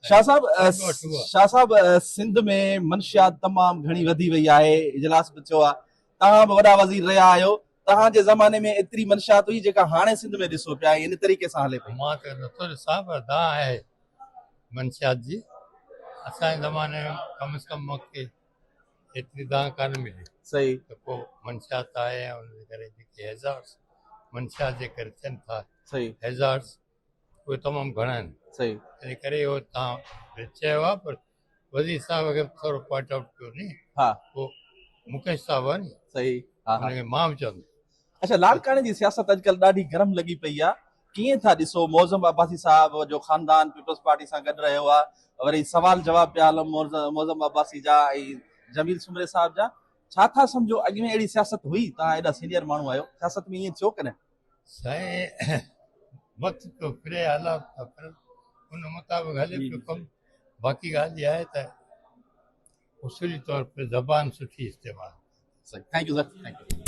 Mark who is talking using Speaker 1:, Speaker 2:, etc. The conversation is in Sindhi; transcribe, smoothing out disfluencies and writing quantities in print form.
Speaker 1: شاهه صاحب شاهه صاحب سنڌ ۾ منشيات تمام گهڻي وڌي وئي آهي اجلاس به ٿيو آهي توهان به وڏا وزير رهيا آهيو توهان جي زماني ۾ ايتري منشيات هئي جيڪا هاڻي سنڌ ۾ ڏسو پيا ان طريقي سان هلي پئي.
Speaker 2: مان ته نٿو ڏسان پر دانهن آهي منشيات جي اسان جي زماني ۾ ڪم از ڪم مون کي ايتري دانهن ڪانه ملي.
Speaker 1: صحيح.
Speaker 2: ته پوء منشيات آهي ۽ ان جي ڪري جيڪي هيزارڊس منشيات جي ڪري ٿين ٿا.
Speaker 1: صحيح.
Speaker 2: هيزارڊس اهي تمام گهڻا آهن.
Speaker 1: صحيح.
Speaker 2: ان ڪري اهو توهان چيو آهي پر وزير صاحب کي ٿورو پوائنٽ آئوٽ ڪيو ني.
Speaker 1: ها.
Speaker 2: پوء مڪيش صاحب آهي ني.
Speaker 1: صحيح ها ها.
Speaker 2: ان کي مان به چوندس.
Speaker 1: اڇا لاڙڪاڻي جي سياست اڄڪلهه ڏاڍي گرم لڳي پئي آهي ڪيئن ٿا ڏسو معظم عباسي صاحب جو خاندان پيپلز پارٽي سان گڏ رهيو آهي وري سوال جواب پيا هلن معظم عباسي جا ۽ جميل سومري صاحب جا ڇا ٿا سمجهو اڳ ۾ اهڙي سياست هئي توهان ايڏا سينيئر ماڻهو آهيو سياست ۾ ائين ٿيو ڪڏهن؟
Speaker 2: سائين وقت پيو ڦري حالات پيا ڦرن ان مطابق هلي پيو ڪم باقي ڳالهه اها آهي ته اصولي طور تي زبان سٺي استعمال
Speaker 1: thank you sir thank you.